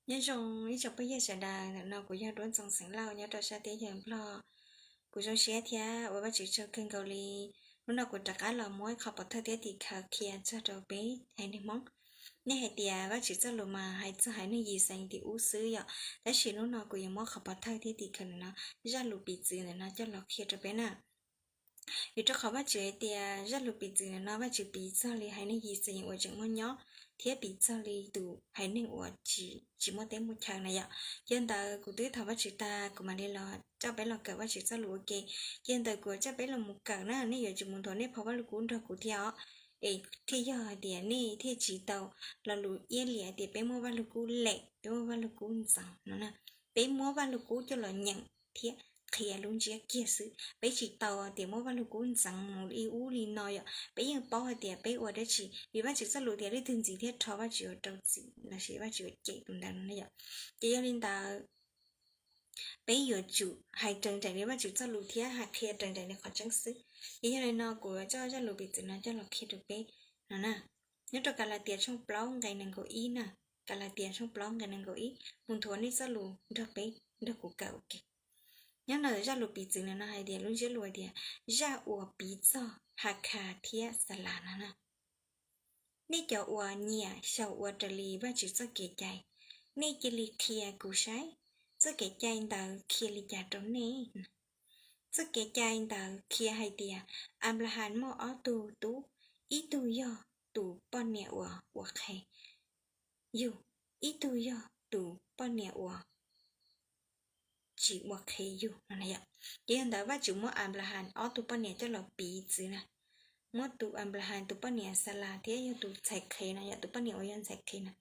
Nyob zoo ib tsoom phooj ywg sawv daws, ntawm no kuv yog Duab Ntxoo xeem Lauj nyob rau sab teb chaws Nplog. Kuv zoo siab thiab ua Vajtswv tsaug kawg nkaus li. Hnub no kuv rov qab los muab qhov pov thawj thiab tim khawv qhia txog rau peb haiv neeg Hmoob. Nej hais tias Vajtswv txoj lus mas hais txog haiv neeg Yixalayees tim ub xwb yom, tab sis hnub no kuv yuav muab qhov pov thawj thiab tim khawv ntawm no, zaj lus piv txwv ntawm no coj los qhia rau peb na. Vim rau qhov Vajtswv hais tias zaj lus piv txwv ntawm no Vajtswv piv txog li haiv neeg Yixalayees uas tseem muaj nyob, thiab piv txog li tus haiv neeg uas tsis muaj teb muaj chaw na yom. Ces ntawd kuv twb thov Vajtswv tag kuv mam li los coj peb los kawm Vajtswv txoj lus ua ke. Ces ntawd kuv coj peb los mus kawm na, nej yuav tsum mus nthuav nej phau Vajluskub nrog kuv thiab os, es thiaj yog hais tias nej thiaj tsis tau lo lus iab liam tias peb muab Vajluskub lem, peb muab Vajluskub ntxeev no na. Peb muab Vajluskub coj los nyeem thiab qhia lub ntsiab kiag xwb, peb tsis tau tias muab Vajluskub ntxeev mus li ub li no yom. Peb yeej paub hais tias peb ua dab tsi, vim Vajtswv txoj lus tias leej twg ntxiv thiab rho Vajtswv yuav rau txim lossis Vajtswv yuav cem tus ntawd no na yom. Ces yog li ntawd, peb yuav tsum hais raws nraim li Vajtswv txoj lus thiab hais qhia raws nraim li qhov tseeb xwb. Ces yog li no kuv yuav coj zaj lus piv txwv no coj los qhia rau peb no na. Nyob rau Kalatias tshooj plaub nqe nees nkaum ib na, Kalatias tshooj plaub nqe nees nkaum ib, mus nthuav nej txoj lus nrog peb, nrog kuv kawm ua ke. Nyob ntawm zaj lus piv txwv ntawm no hais tias, lub ntsiab lus tias, zaj uas piv txog Hakhas thiab Xalas no na. Nej cov uas nyiam xyaum ua raws li Vajtswv txoj kev cai, nej cia li qhia kuv saib, txoj kev cai ntawd qhia li cas rau nej? Txoj kev cai ntawd qhia hais tias Anplahas muaj ob tug tub, ib tug yog tus poj niam uas ua qhev yug, ib tug yog tus poj niam uas tsis ua qhev yug no na yom. Ces yog ntawd Vajtswv muab Anplahas ob tug poj niam coj los piv txwv na, muab tus Anplahas tus poj niam Xalas thiab yog tus ntxhais qhev no yom, tus poj niam uas yog ntxhais qhev na,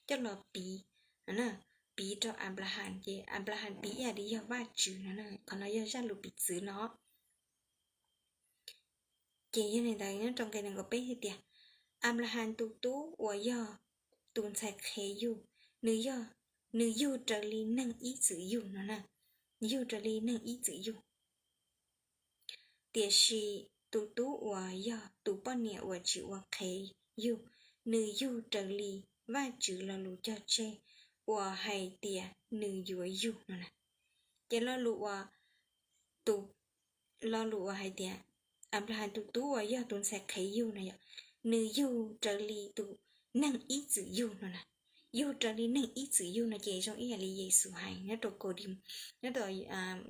coj los piv na, piv rau Anplahas, ces Anplahas piv ib yam li yog Vajtswv no na. Qhov no yog zaj lus piv txwv no. Ces yog li ntawd nyob rau nqe nees nkaum peb hais tias, Anplahas tus tub uas yog tus ntxhais qhev yug, nws yog, nws yug raws li neeg ib txwm yug no na, yug raws li neeg ib txwm yug. Tiam sis tus tub uas yog tus poj niam uas tsis ua qhev yug, nws yug raws li Vajtswv lo lus cog tseg uas hais tias nws yuav yug no na. Ces lo lus uas tus, lo lus uas hais tias Anplahas tus tub uas yog tus ntxhais qhev yug no yom, nws yug raws li tus neeg ib txwm yug no na. Yug raws li neeg ib txwm yug no ces zoo ib yam li Yexus hais nyob rau Kaus Di, nyob rau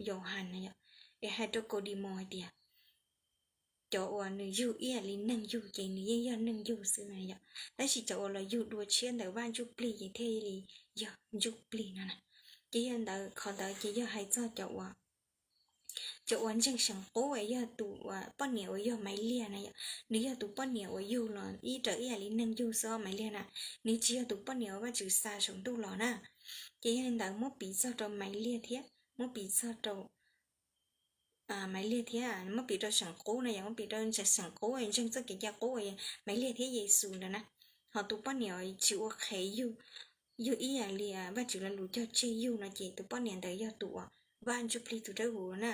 Yauhas no yom, es hais rau Kaus Di Mos hais tias cov uas nws yug ib yam li neeg yug ces nws yeej yog neeg yug xwb na yom, tab sis cov uas los yug dua tshiab ntawm Vaj Ntsujplig ces thiaj li yog ntsuj plig no na. Ces yog ntawd qhov ntawd ces yog hais txog cov uas, cov uas ntseeg seem qub es yog tus poj niam uas yog Maiv Liag na yom, nws yog tus poj niam uas yug los ib raws ib yam li neeg yug xwb Maiv Liag na, nws tsis yog tus poj niam uas Vajtswv xa saum ntuj los na. Ces yog li ntawd muab piv txog rau Maiv Liag thiab muab piv txog rau Maiv Liag thiab muab piv rau seem qub na yom, muab piv rau ntseeg seem qub, ntseeg txoj kev cai qub, Maiv Liag thiab Yexus ntawd na. Ho tus poj niam uas tsis ua qhev yug, yug ib yam li Vajtswv lo lus cog tseg yug no ces tus poj niam ntawd yog tus uas Vaj Ntsujplig tus dawb huv na.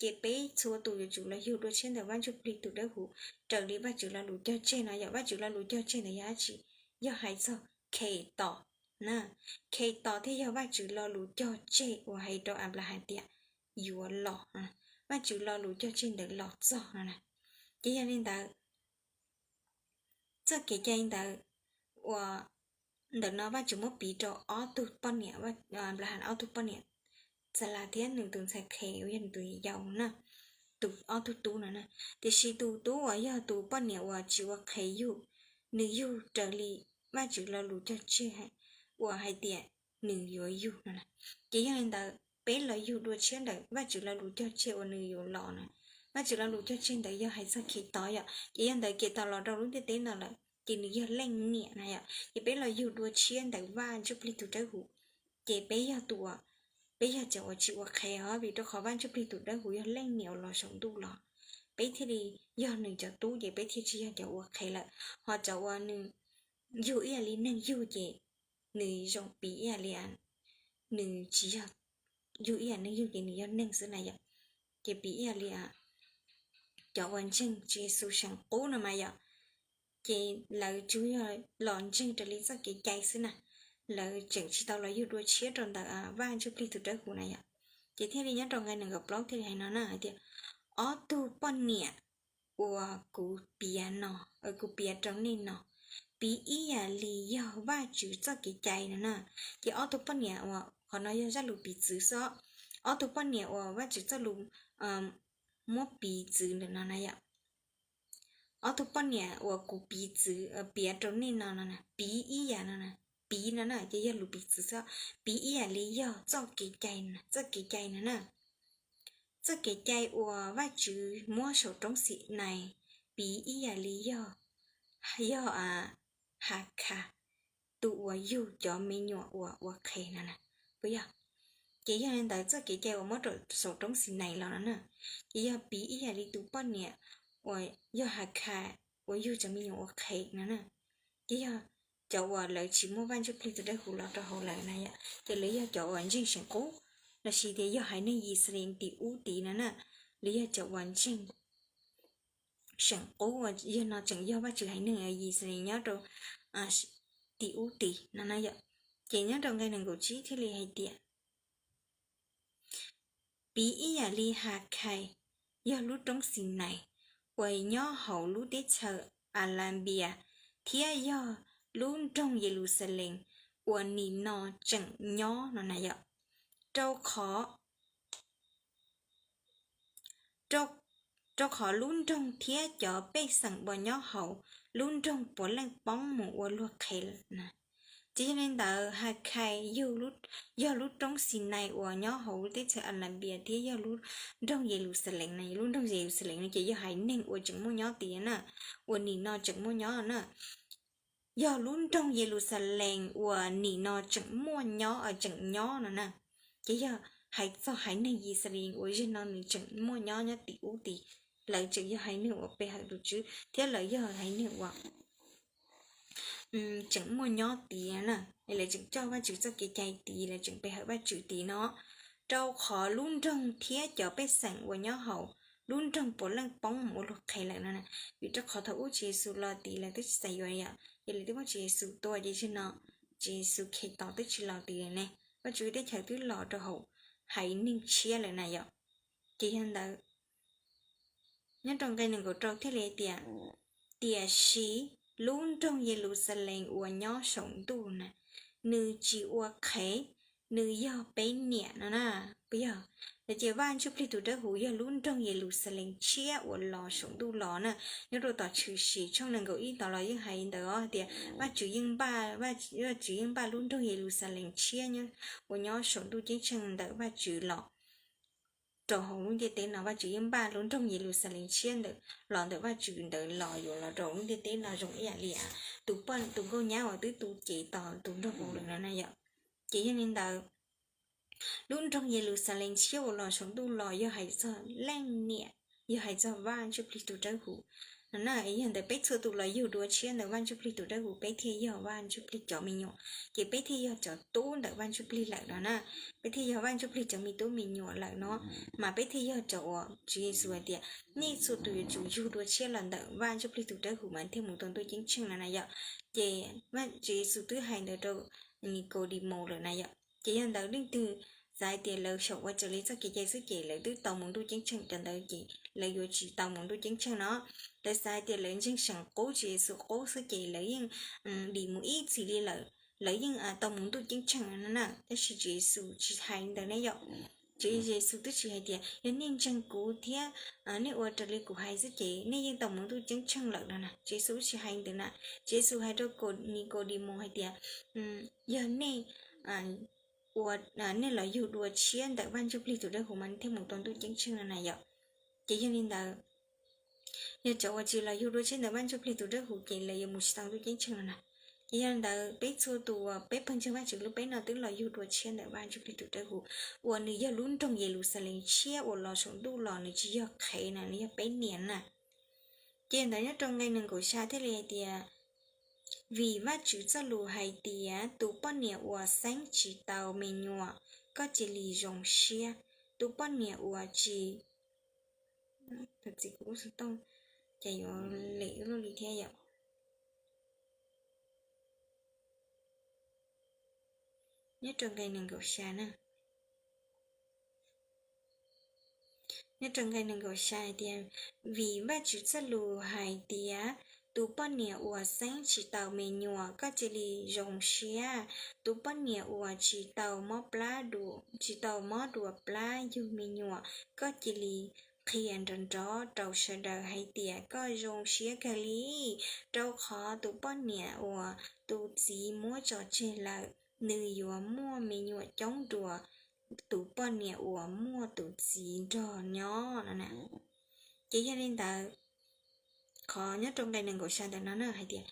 Ces peb txhua tus yuav tsum los yug dua tshiab ntawm Vaj Ntsujplig tus dawb huv raws li Vajtswv lo lus cog tseg no yom. Vajtswv lo lus cog tseg ntawd yog dab tsi? Yog hais txog Khetos na. Khetos thiaj yog Vajtswv lo lus cog tseg uas hais rau Anplahas tias yuav los, Vajtswv lo lus cog tseg ntawd los txog no na. Ces yog li ntawd, txoj kev cai ntawd uas ntawm no Vajtswv muab piv rau ob tug poj niam, Anplahas ob tug poj niam, Xalas thiab nws tus ntxhais qhev uas yog nws tus yau na, tus ob tug tub no na. Tiam sis tus tub uas yog tus poj niam uas tsis ua qhev yug, nws yug raws li Vajtswv lo lus cog tseg uas hais tias nws yuav yug no na. Ces yog li ntawd peb los yug dua tshiab ntawm Vajtswv lo lus cog tseg uas nws yuav los na. Vajtswv lo lus cog tseg ntawd yog hais txog Khetos yom. Ces yog ntawd Khetos los rau lub ntiaj teb no lawm ces nws yog leej niam na yom. Ces peb los yug dua tshiab ntawm Vaj Ntsujplig tus dawb huv, ces peb yog tus uas, peb yog cov uas tsis ua qhev os, vim rau qhov Vaj Ntsujplig tus dawb huv yog leej niam uas los saum ntuj los, peb thiaj li yog nws cov tub ces peb thiaj tsis yog cov ua qhev lawm. Ho cov uas nws yug ib yam li neeg yug ces nws zoo piv ib yam li, nws tsis yog yug ib yam neeg yug ces nws yog neeg xwb na yom. Ces piv ib yam li cov uas ntseeg Tswv Yexus seem qub no mas yom, ces lawv tsuas yog los ntseeg raws li txoj kev cai xwb na. lawv tseem tsis tau los yug dua tshiab rau ntawm Vaj Ntsuj Plig tus dawb huv na yom. Ces thiaj li nyob rau nqe nees nkaum plaub thiaj li hais no na hais tias, ob tug poj niam uas kuv piav no, kuv piav rau nej no, piv ib yam li yog Vajtswv txoj kev cai no na. Ces ob tug poj niam uas qhov no yog zaj lus piv txwv xwb, ob tug poj niam uas Vajtswv txoj lus muab piv txwv ntawm no na yom. Ob tug poj niam uas kuv piv txwv, piav rau nej no no, piv ib yam no, piv no na ces yog lus piv txwv xwb, piv ib yam li yog txoj kev cai, txoj kev cai no na. Txoj kev cai uas Vajtswv muab saum roob Xinais, piv ib yam li yog, yog Hakhas tus uas yug cov me nyuam uas ua qhev no na, puas yog? Ces yog li ntawd txoj kev cai uas muab rau saum roob Xinais los no na, ces yog piv ib yam li tus poj niam uas yog Hakhas uas yug cov me nyuam ua qhev no na. Ces yog cov uas lawv tsis muaj Vaj Ntsuj Plig tus dawb huv los rau hauv lawv na yom, ces lawv yog cov uas ntseeg seem qub, lossis tias yog haiv neeg Yixalayees tim ub tid no na, lawv yog cov uas ntseeg seem qub uas yog no tseem yog Vajtswv haiv neeg Yixalayees nyob rau tim ub tid no na yom. Ces nyob rau nqe nees nkaum tsib thiaj li hais tias, piv ib yam li Hakhas yog lub roob Xinais uas nyob hauv lub teb chaws Alanpias thiab yog lub nroog Yeluxalees uas nim no tseem nyob no na yom. Rau qhov, rau, rau qhov lub nroog thiab cov pej xeem uas nyob hauv lub nroog puav leej poob mus ua luag qhev na. Ces yog li ntawd Hakhas yog lub roob Xinais uas nyob hauv lub teb chaws Alanpias thiab yog lub nroog Yeluxalees na, lub nroog Yeluxalees no ces yog haiv neeg uas tseem muaj nyob tid na, uas nim no tseem muaj nyob na. Yog lub nroog Yeluxalees uas nim no tseem muaj nyob, tseem nyob no na. Ces yog hais txog haiv neeg Yixalayees uas zaum no nws tseem muaj nyob nyob tim ub tid, lawv tseem yog haiv neeg uas pe hawm tus Tswv thiab lawv yog haiv neeg uas tseem muaj nyob tid na, lawv tseem coj Vajtswv txoj kev cai tid, lawv tseem pe hawm Vajtswv tid no. Rau qhov lub nroog thiab cov pej xeem uas nyob hauv lub nroog puav leej poob mus ua luag qhev lawm no. Vim rau qhov thaum ub Tswv Yexus los tid lawv twb tsis xav yuav yom, ces lawv twb muab Tswv Yexus tua, ces zaum no Tswv Yexus Khetos twb tsis los tid lawm ne, Vajtswv teb chaws twb los rau hauv haiv neeg tshiab lawm na yom. Ces yog ntawd nyob rau nqe nees nkaum rau thiaj li tias, tiam sis lub nroog Yeluxalees uas nyob saum ntuj na, nws tsis ua qhev, nws yog peb niam no na, puas yog? Lawv ces Vaj Ntsuj Plig tus dawb huv yog lub nroog Yeluxalees tshiab uas los saum ntuj los na. Nyob rau tom Tshwm Sim tshooj nees nkaum ib tod los yeej hais ntawd os, tias Vajtswv yeej npaj, Vajtswv yeej npaj lub nroog Yeluxalees tshiab uas nyob saum ntuj ceeb tsheej ntawm Vajtswv los rau hauv lub ntiaj teb no, Vajtswv yeej npaj lub nroog Yeluxalees tshiab ntawm los ntawm Vajtswv ntawd los yuav los rau lub ntiaj teb no zoo ib yam li tus poj, tus nkauj nyab uas twb tu cev tos tus nraug vauv lawm no na yom. Ces yog li ntawd, lub nroog Yeluxalees tshiab uas los saum ntuj los yog hais txog leej niam, yog hais txog Vaj Ntsuj Plig tus dawb huv no na. Yog ntawd peb txhua tus los yug dua tshiab ntawm Vaj Ntsuj Plig tus dawb huv, peb thiaj yog Vaj Ntsuj Plig cov me nyuam, ces peb thiaj yog cov tub ntawm Vaj Ntsuj Plig lawm no na. Peb thiaj yog Vaj Ntsuj Plig cov me tub me nyuam lawm no, mas peb thiaj yog cov uas Tswv Yexus hais tias nej txhua tus yuav tsum yug dua tshiab los ntawm Vaj Ntsuj Plig tus dawb huv mas thiaj mus tau ntuj ceeb tsheej no na yom. Ces Tswv Yexus twb hais ntawd rau Nikaudimos lawm na yom. Ces yog ntawd leej twg xav hais tias lawv xyaum ua raws li txoj kev cai xwb ces lawv twb tau mus ntuj ceeb tsheej, cov ntawd ces lawv yuav tsis tau mus ntuj ceeb tsheej no. Lawv xav hais tias lawv ntseeg seem qub, Tswv Yexus qub xwb ces lawv yeej dim mus ib txhis li lawm, lawv yeej tau mus ntuj ceeb tsheej no na. Tab sis Tswv Yexus tsis hais ntawd ne yom. Tswv Yexus twb tsis hais tias yog nej ntseeg kuv thiab nej ua raws li kuv hais xwb ces nej yeej tau mus ntuj ceeb tsheej lawm no na. Tswv Yexus tsis hais ntawd na. Tswv Yexus hais rau Nikaudimos hais tias yog nej ua, nej los yug dua tshiab ntawm Vaj Ntsuj Plig tus dawb huv mas nej thiaj mus tau ntuj ceeb tsheej no na yom. Ces yog li ntawd, yog cov uas tsis los yug dua tshiab ntawm Vaj Ntsuj Plig tus dawb huv ces lawv yuav mus tsis tau ntuj ceeb tsheej no na. Ces yog li ntawd peb txhua tus uas peb pawg ntseeg Vajtswv lub peb no twb los yug dua tshiab ntawm Vaj Ntsuj Plig tus dawb huv, uas nws yog lub nroog Yeluxalees tshiab uas los saum ntuj los, nws tsis yog qhev na, nws yog peb niam na. Ces ntawd nyob rau nqe nees nkaum xya thiaj li hais tias, vim Vajtswv txoj lus hais tias tus poj niam uas xeeb tsis tau me nyuam, koj cia li zoo siab. Tus poj niam uas tsis, txiv kuv lub xov tooj cas yuav lem ua luaj li thiab yom. Nyob rau nqe nees nkaum xya na, nyob rau nqe nees nkaum xya hais tias, vim Vajtswv txoj lus hais tias, tus poj niam uas xeeb tsis tau me nyuam, koj cia li zoo siab. Tus poj niam uas tsis tau mob plab, tsis tau mob dua plab yug me nyuam, koj cia li qhia nrov nrov rau sawv daws hais tias koj zoo siab kawg li, rau qhov tus poj niam uas tus txiv muab tso tseg lawm, nws yuav muaj me nyuam coob dua tus poj niam uas muaj tus txiv nrog nyob no na. Ces yog li ntawd, qhov nyob rau nqe nees nkaum xya ntawm no na hais tias,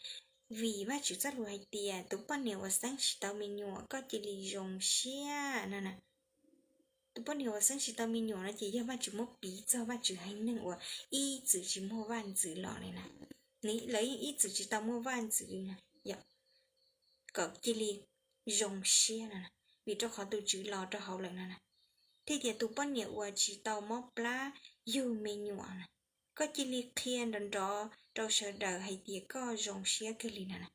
vim Vajtswv txoj lus hais tias, tus poj niam uas xeeb tsis tau me nyuam, koj cia li zoo siab no na. Tus poj niam uas xeeb tsis tau me nyuam no ces yog Vajtswv muab piv txog Vajtswv haiv neeg uas ib txwm tsis muaj vaj ntxwv los li na. Lawv yeej ib txwm tsis tau muaj vaj ntxwv li na, kom cia li zoo siab no na, vim rau qhov tus Tswv los rau hauv lawm no na. Thiaj tias tus poj niam uas tsis tau mob plab yug me nyuam na, koj cia li qhia nrov nrov rau sawv daws hais tias koj zoo siab kawg li no na.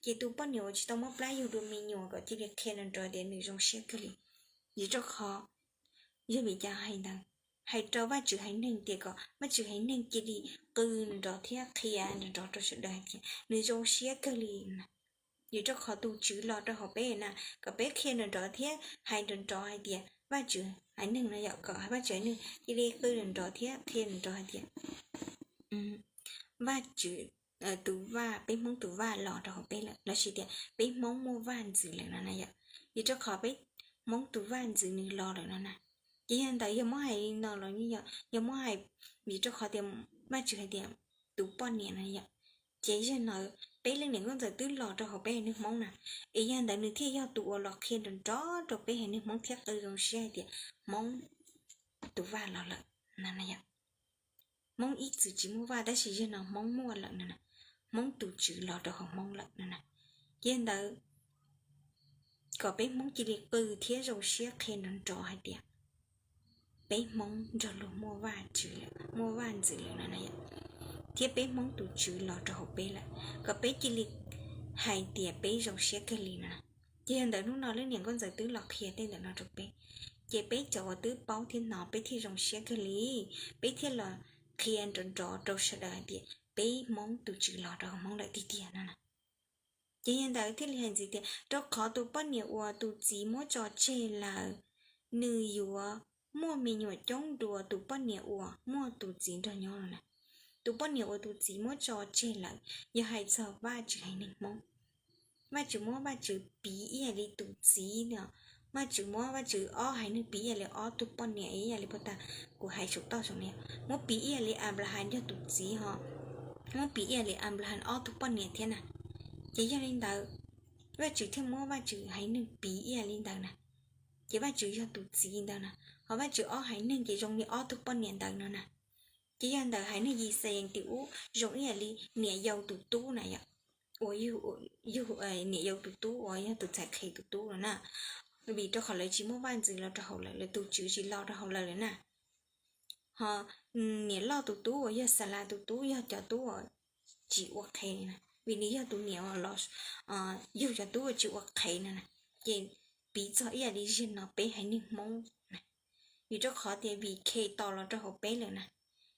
Ces tus poj niam uas tsis tau mob plab yug dua me nyuam kom cia li qhia nrov nrov tias nws zoo siab kawg li. Vim rau qhov, yog vim cas hais ntawd? Hais rau Vajtswv haiv neeg tias kom Vajtswv haiv neeg cia li qw nrov nrov thiab qhia nrov nrov rau sawv daws hais tias nws zoo siab kawg li na. Vim rau qhov tus Tswv los rau hauv peb na, kom peb qhia nrov nrov thiab hais nrov nrov hais tias Vajtswv haiv neeg no yom, kom Vajtswv haiv neeg cia li qw nrov nrov thiab qhia nrov nrov hais tias Vajtswv, tus vaj, peb Hmoob tus vaj los rau hauv peb lawm, lossis tias peb Hmoob muaj vaj ntxwv lawm no na yom. Vim rau qhov peb Hmoob tus vaj ntxwv nws los lawm no na. Ces yog ntawd yog muab hais li no los yeej yog, yog muab hais, vim rau qhov tias Vajtswv hais tias tus poj niam no yom. Ces yog ntawd peb leej niam nkauj ntxawm twb los rau hauv peb haiv neeg Hmoob na, es yog ntawd nws thiaj yog tus uas los qhia nrov nrov rau peb haiv neeg Hmoob thiab qw zoo siab hais tias Hmoob tus vaj los lawm no na yom. Hmoob ib txwm tsis muaj vaj tab sis yog no Hmoob muaj lawm no na, Hmoob tus Tswv los rau hauv Hmoob lawm no na. Ces yog ntawd kom peb Hmoob cia li qw thiab zoo siab qhia nrov nrov hais tias peb Hmoob nrog luag muaj vaj ntxwv lawm no na yom, thiab peb Hmoob tus Tswv los rau hauv peb lawm, kom peb cia li hais tias peb zoo siab kawg li no na. Ces yog ntawd hnub no leej niam nkauj ntxawm twb los qhia tej ntawm no rau peb, ces peb cov uas twb paub thiab hnov peb thiaj zoo siab kawg li, peb thiaj los qhia nrov nrov rau sawv daws hais tias peb Hmoob tus Tswv los rau hauv Hmoob lawm tiag tiag no na. Ces yog ntawd thiaj li hais ntxiv tias rau qhov tus poj niam uas tus txiv muab tso tseg lawm, nws yuav muaj me nyuam coob dua tus poj niam uas muaj tus txiv nrog nyob no na. Tus poj niam uas tus txiv muab tso tseg lawm yog hais txog Vajtswv haiv neeg Hmoob. Vajtswv muab Vajtswv piv ib yam li tus txiv no, Vajtswv muab Vajtswv ob haiv neeg piv ib yam li ob tug poj niam ib yam li puag ta kuv hais saum toj saum no, muab piv ib yam li Anplahas yog tus txiv ho, muab piv ib yam li Anplahas ob tug poj niam thiab na. Ces yog li ntawd, Vajtswv thiaj muab Vajtswv haiv neeg piv ib yam li ntawd na. Ces Vajtswv yog tus txiv ntawd na, ho Vajtswv ob haiv neeg ces zoo li ob tug poj niam ntawd no na. Ces yog ntawd haiv neeg Yixalayees tim ub zoo ib yam li niam yau tus tub na yom, uas yug, yug niam yau tus tub uas yog tus ntxhais qhe tus tub no na. Vim rau qhov lawv tsis muaj vaj ntxwv los rau hauv lawv, lawv tus Tswv tsis los rau hauv lawv lawm na. Ho niam loj tus tub uas yog Xalas tus tub yog cov tub uas tsis ua qhev na, vim nws yog tus niam uas los yug cov tub uas tsis ua qhev no na. Ces piv txog ib yam li zaum no peb haiv neeg Hmoob na, vim rau qhov tias vim Khetos los rau hauv peb lawm na,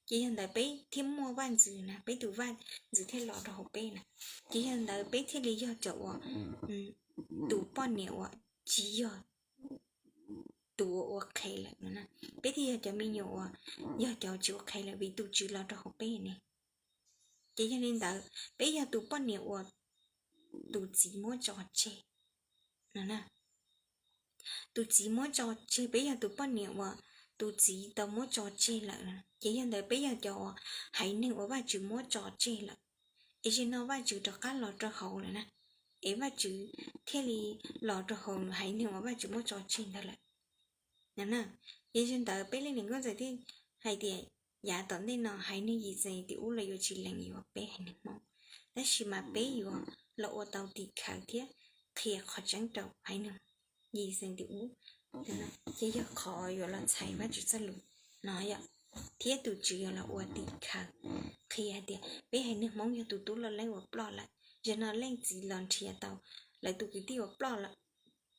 ces yog ntawd peb thiaj muaj vaj ntxwv na, peb tus vaj ntxwv thiaj los rau hauv peb na. Ces yog ntawd peb thiaj li yog cov uas tus poj niam uas tsis yog tus uas ua qhev lawm no na, peb thiaj yog cov me nyuam uas yog cov tsis ua qhev lawm vim tus Tswv los rau hauv peb ne. Ces yog li ntawd peb yog tus poj niam uas tus txiv muab tso tseg no na. Tus txiv muab tso tseg, peb yog tus poj niam uas tus txiv tau muab tso tseg lawm no, ces yog ntawd peb yog cov uas haiv neeg uas Vajtswv muab tso tseg lawm. Es zaum no Vajtswv rov qab los rau hauv lawm na, es Vajtswv thiaj li los rau hauv haiv neeg uas Vajtswv muab tso tseg ntawd lawm. Ces zaum ntawd peb leej niam nkauj ntxawm thiaj hais tias yav tom ntej no haiv neeg Yixalayees tim ub los yuav tsis lees yuav peb haiv neeg Hmoob, tab sis mas peb yuav los ua tau tim khawv thiab qhia qhov tseeb rau haiv neeg Yixalayees tim ub. Ces yog qhov yuav los txhais Vajtswv txoj lus no yom, thiab tus Tswv yuav los ua tim khawv qhia hais tias peb haiv neeg Hmoob yog tus tub loj leeb uas ploj lawm, zaum no leej txiv los nrhiav tau lawv tus kwv tij uas ploj lawm.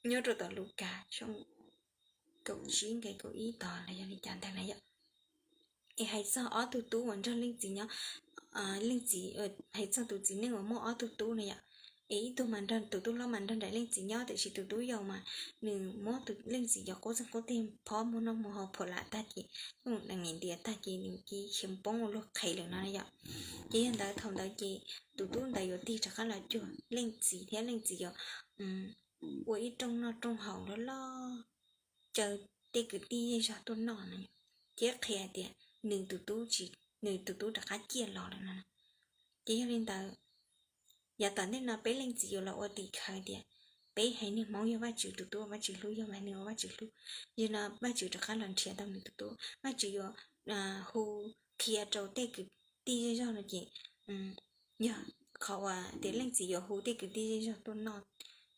nyob rau tom Lukas tshooj kaum tsib nqe kaum ib tod los yog li cas ntag na yom. Es hais txog ob tug tub uas nrog leej txiv nyob, leej txiv, hais txog tus txiv neej uas muaj ob tug tub na yom. Es ib tug mas nrog, tus tub hlob mas nrog nraim leej txiv nyob, tiam sis tus tub yau mas nws muab tus leej txiv cov qub txeeg qub teg phob muag noj muag haus phom lam tag ces nim ntiav tag ces nws cia li khiav poob ua luag qhev lawm no yom. Ces yog ntawd thaum ntawd ces tus tub ntawd yuav tig rov qab los cuag leej txiv thiab leej txiv yuav ua ib rooj noj rooj haus loj loj, caw tej kwv tij zej zog tuaj noj no, thiab qhia tias nws tus tub tsis, nws tus tub rov qab ciaj los lawm no. Ces yog li ntawd, yav tom ntej no peb leej txiv yuav los ua tim khawv tias peb haiv neeg Hmoob yog Vajtswv tus tub uas Vajtswv hlub, yog haiv neeg uas Vajtswv hlub. Yog no Vajtswv rov qab los nrhiav tau nws tus tub, Vajtswv yuav hu qhia rau tej kwv tij zej zog no ces yog qhov uas tias leej txiv yuav hu tej kwv tij zej zog tuaj noj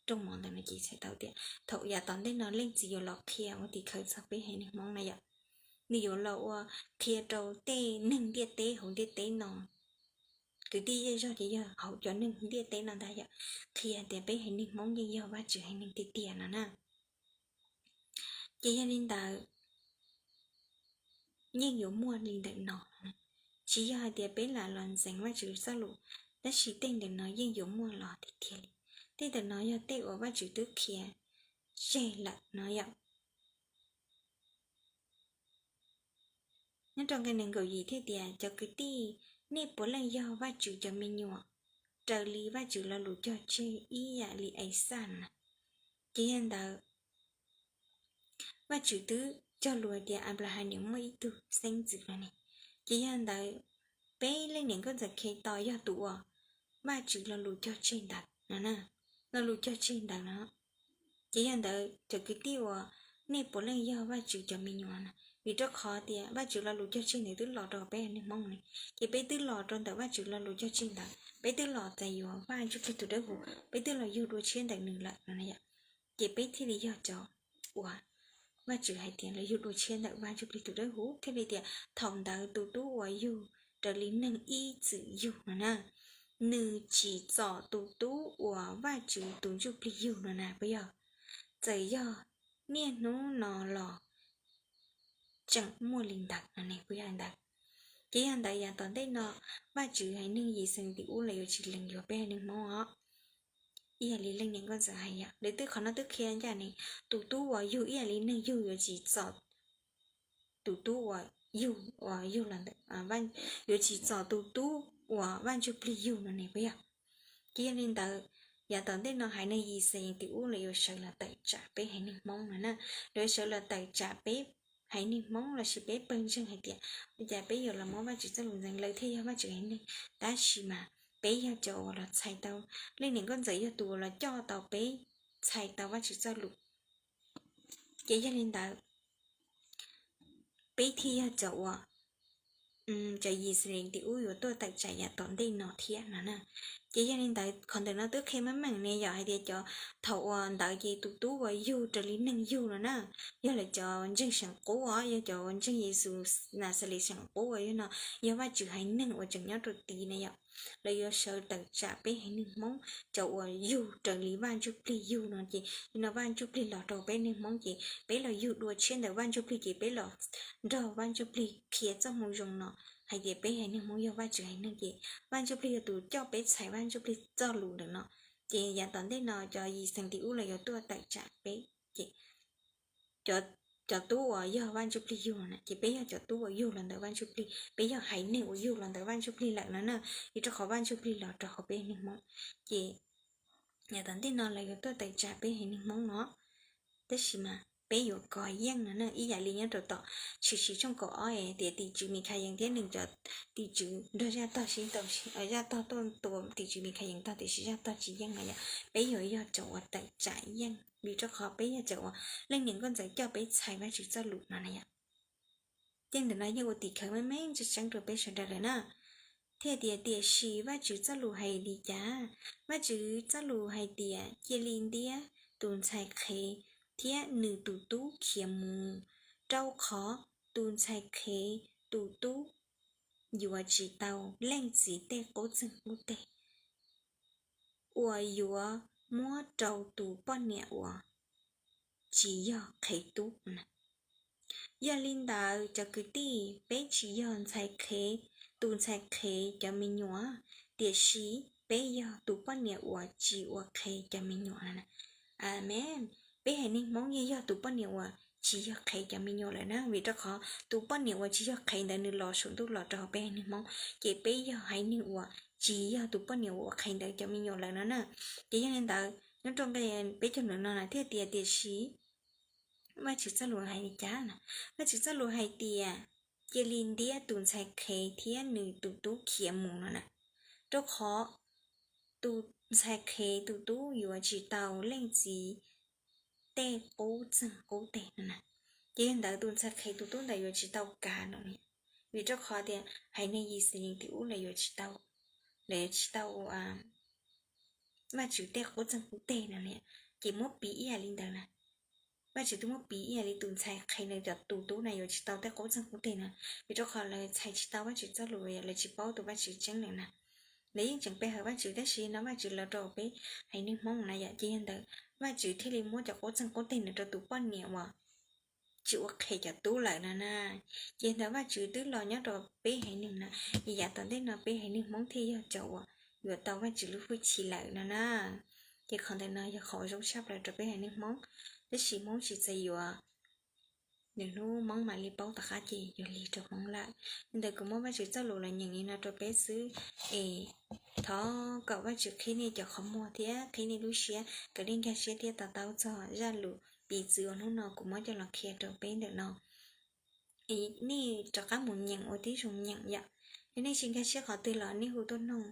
rooj mov ntawd no ces txhais tau tias thaum yav tom ntej no leej txiv yuav los qhia ua tim khawv txog peb haiv neeg Hmoob na yom. Nws yuav los ua qhia rau tej neeg ntiaj teb hauv ntiaj teb no, kwv tij zej zog ces yog hauv cov neeg ntiaj teb no ntag yom, qhia tias peb haiv neeg Hmoob yeej yog Vajtswv haiv neeg tiag tiag no na. Ces yog li ntawd, yeej yuav muaj li ntawm no. Tsis yog hais tias peb lam los ntxeev Vajtswv txoj lus, tab sis tej ntawm no yeej yuav muaj los tiag tiag li. Tej ntawm no yog tej uas Vajtswv twb qhia tseg lawm no yom. Nyob rau nqe nees nkaum yim thiaj tias, cov kwv tij, nej puav leej yog Vajtswv cov me nyuam, raws li Vajtswv lo lus cog tseg ib yam li Exaj na. Ces yog ntawd, Vajtswv twb cog lus hais tias Anplahas nws muaj ib tug xeeb ntxwv no ne. Ces yog ntawd, peb leej niam nkauj ntxawm Khetos yog tus uas Vajtswv lo lus cog tseg ntawd no na, lo lus cog tseg ntawd no. Ces yog ntawd cov kwv tij uas nej puav leej yog Vajtswv cov me nyuam na, vim rau qhov tias Vajtswv lo lus cog tseg ntawd twb los rau peb haiv neeg Hmoob ne, ces peb twb los rau ntawm Vajtswv lo lus cog tseg ntawd, peb twb los txais yuav Vaj Ntsuj Plig tus dawb huv, peb twb los yug dua tshiab ntawm nws lawm no na yom. Ces peb thiaj li yog cov uas Vajtswv hais tias los yug dua tshiab ntawm Vaj Ntsuj Plig tus dawb huv, thiaj li tias thaum ntawd tus tub uas yug raws li neeg ib txwm yug no na, nws tsim txom tus tub uas Vajtswv tus Ntsuj Plig yug no na puas yog? Txawm yog niaj hnub no los tseem muaj li ntawd no ne puas yog li ntawd? Ces yog ntawd yav tom ntej no Vajtswv haiv neeg Yixalayees tim ub lawv yuav tsis lees yuav peb haiv neeg Hmoob os. Ib yam li leej niam nkauj ntxawm hais yom, lawv twb qhov no twb qhia ncaj ne, tus tub uas yug ib yam li neeg yug yuav tsis txom tus tub uas yug, uas yug los ntawm, yuav tsis txom tus tub uas Vaj Ntsuj Plig yug no ne puas yog? Ces yog li ntawd, yav tom ntej no haiv neeg Yixalayees tim ub lawv yuav sawv los tawm tsam peb haiv neeg Hmoob no na, lawv yuav sawv los tawm tsam peb haiv neeg Hmoob lossis peb pawg ntseeg hais tias ua cas peb yuav los muab Vajtswv txoj lus ntxeev, lawv thiaj yog Vajtswv haiv neeg, tab sis mas peb yog cov uas los txhais tau, leej niam nkauj ntxawm yog tus uas los coj tau peb txhais tau Vajtswv txoj lus. Ces yog li ntawd, peb thiaj yog cov uas cov Yixalayees tim ub yuav tuaj tawm tsam yav tom ntej no thiab no na. Ces yog li ntawd qhov ntawm no twb qhia meej meej ne yom, hais tias cov thaum uas ntawd ces tus tub uas yug raws li neeg yug no na, yog lawv cov ntseeg seem qub os, yog cov uas ntseeg Yexus Naxales seem qub uas yog no, yog Vajtswv haiv neeg uas tseem nyob rau tid na yom. Lawv yuav sawv tawm tsam peb haiv neeg Hmoob cov uas yug raws li Vaj Ntsuj Plig yug no ces, no Vaj Ntsuj Plig los rau peb neeg Hmoob ces peb los yug dua tshiab ntawm Vaj Ntsuj Plig ces peb los nrog Vaj Ntsuj Plig qhia txoj moo zoo no hais tias peb haiv neeg Hmoob yog Vajtswv haiv neeg ces Vaj Ntsuj Plig yog tus coj peb txhais Vaj Ntsuj Plig txoj lus ntawm no. Ces yav tom ntej no cov Yixalayees tim ub los yuav tuaj tawm tsam peb ces cov tub uas yog Vaj Ntsuj Plig yug no na, ces peb yog cov tub uas yug los ntawm Vaj Ntsuj Plig, peb yog haiv neeg uas yug los ntawm Vaj Ntsuj Plig lawm no na, vim rau qhov Vaj Ntsuj Plig los rau hauv peb haiv neeg Hmoob. Ces yav tom ntej no lawv yuav tuaj tawm tsam peb haiv neeg Hmoob no, tab sis mas peb yuav kov yeej no na, ib yam li nyob rau tom Tshwm Sim tshooj kaum ob es tias tim tswv Mikhayees thiab nws cov tim tswv nrog zaj tog sib ntaus, zaj tog tuaj tua tim tswv Mikhayees tog tiam sis zaj tog tsis yeej no yom, peb yuav yog cov uas tawm tsam yeej, vim rau qhov peb yog cov uas leej niam nkauj ntxawm coj peb txhais Vajtswv txoj lus no na yom. Tej ntawm no yeej ua tim khawv meej meej tseeb tseeb rau peb sawv daws lawm na. Thiaj tias, tiam sis Vajtswv txoj lus hais li cas? Vajtswv txoj lus hais tias, cia li ntiab tus ntxhais qhev thiab nws tus tub khiav mus, rau qhov tus ntxhais qhev tus tub yuav tsis tau leej txiv tej qub txeeg qub teg uas yuav muab rau tus poj niam uas tsis yog qhev tub na. Yog li ntawd cov kwv tij, peb tsis yog ntxhais qhev, tus ntxhais qhev cov me nyuam, tiam sis peb yog tus poj niam uas tsis ua qhev cov me nyuam no na. Amees. Peb haiv neeg Hmoob yeej yog tus poj niam uas tsis yog qhev cov me nyuam lawm na, vim rau qhov tus poj niam uas tsis yog qhev ntawd nws los saum ntuj los rau hauv peb haiv neeg Hmoob, ces peb yog haiv neeg uas tsis yog tus poj niam uas ua qhev ntawd cov me nyuam lawm no na. Ces yog li ntawd nyob rau nqe peb caug ntawm no na thiaj tias, tiam sis Vajtswv txoj lus hais li cas na? Vajtswv txoj lus hais tias, cia li ntiab tus ntxhais qhev thiab nws tus tub khiav mus no na, rau qhov tus ntxhais qhev tus tub yuav tsis tau leej txiv tej qub txeeg qub teg no na. Ces yog ntawd tus ntxhais qhev tus tub ntawd yuav tsis tau kav no, vim rau qhov tias haiv neeg Yixalayees tim ub lawv yuav tsis tau, lawv yuav tsis tau Vajtswv tej qub txeeg qub teg no na. Ces muab piv ib yam li ntawd na, Vajtswv twb muab piv ib yam li tus ntxhais qhev ntawd cov tus tub na yuav tsis tau tej qub txeeg qub teg na, vim rau qhov lawv txhais tsis tau Vajtswv txoj lus, lawv tsis paub tus Vajtswv tseeb lawm na. Lawv yeej tseem pe hawm Vajtswv, tab sis no Vajtswv los rau peb haiv neeg Hmoob na yom. Ces yog ntawd Vajtswv thiaj li muab cov qub txeeg qub teg ntawd rau tus poj niam uas tsis ua qhev cov tub lawm no na. Ces ntawd Vajtswv twb los nyob rau peb haiv neeg na, ces yav tom ntej no peb haiv neeg Hmoob thiaj yog cov uas yuav tau Vajtswv lub hwj chim lawm no na. Ces qhov ntawm no yog qhov uas zoo tshaj plaws rau peb haiv neeg Hmoob, tab sis Hmoob tsis txais yuav, nws hnub Hmoob mam li paub tom qab ces yuav lig rau Hmoob lawm. Li ntawd kuv muab Vajtswv txoj lus los nyeem li no rau peb xwb, es thov kom Vajtswv qhib nej cov qhov muag thiab qhib nej lub siab kom nej nkag siab thiab to taub txog zaj lus piv txwv uas hnub no kuv muab coj los qhia rau peb ntawm no. Nej rov qab mus nyeem ua tib zoo nyeem yom. Yog nej tsis nkag siab qhov twg los nej hu tuaj noog,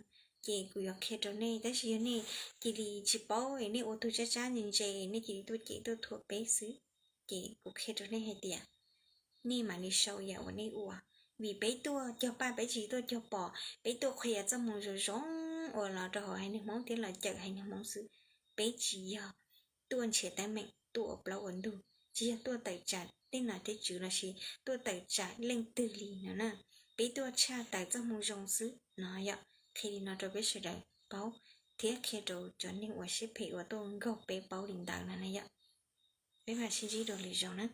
ces kuv yuav qhia rau nej. Tab sis yog nej cia li tsis paub es nej ua tug tsab tsab ntse ntse, nej cia li tuaj cem tuaj thuam peb xwb, ces kuv qhia rau nej hais tias nej mam li sau yam uas nej ua. Vim peb tuaj cog paj, peb tsis tuaj cog pos, peb tuaj qhia txoj moo zoo zoo uas los rau hauv haiv neeg Hmoob thiab los cawm haiv neeg Hmoob xwb. Peb tsis yog tuaj nrhiav teeb meem, tuaj ua plaub ua ntug, tsis yog tuaj tawm tsam tej nom tej tswv lossis tuaj tawm tsam leej twg li no na. Peb tuaj tshaj tawm txoj moo zoo xwb no yom. Qhia li no rau peb sawv daws paub, thiab qhia rau cov neeg uas siab phem uas tuaj nkaug peb paub li ntawd no na yom. Peb mam sib ntsib dua lwm zaus na.